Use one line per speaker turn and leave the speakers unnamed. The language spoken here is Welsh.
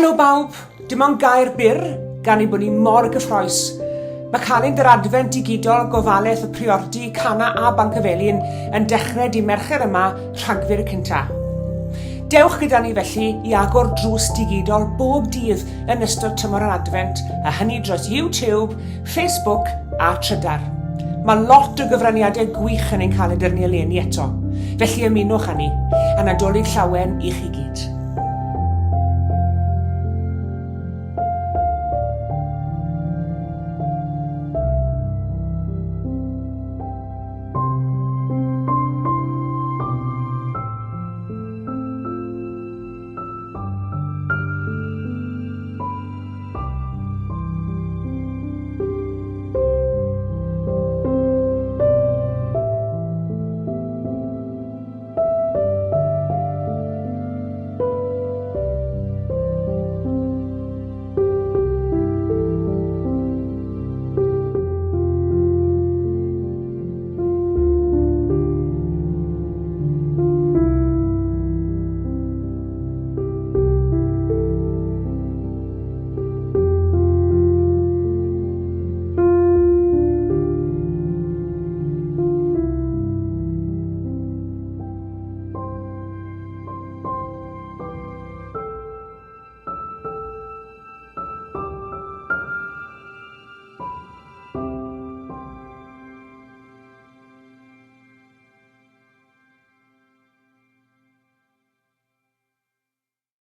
Helo bawb, dim ond gair byr gan ei bod ni mor gyffroes. Mae calendr Adfent digidol Gofalaeth y Priordy, Cana a Bancyfelin yn dechrau di Mercher yma, Rhagfyr y cynta. Dewch gyda ni felly i agor drws digidol bob dydd yn ystod tymor yr Adfent, a hynny dros YouTube, Facebook a Trydar. Mae lot o gyfraniadau gwych yn ein calendr ni eleni eto, felly ymunwch â ni, a Nadolig Llawen i chi gyd.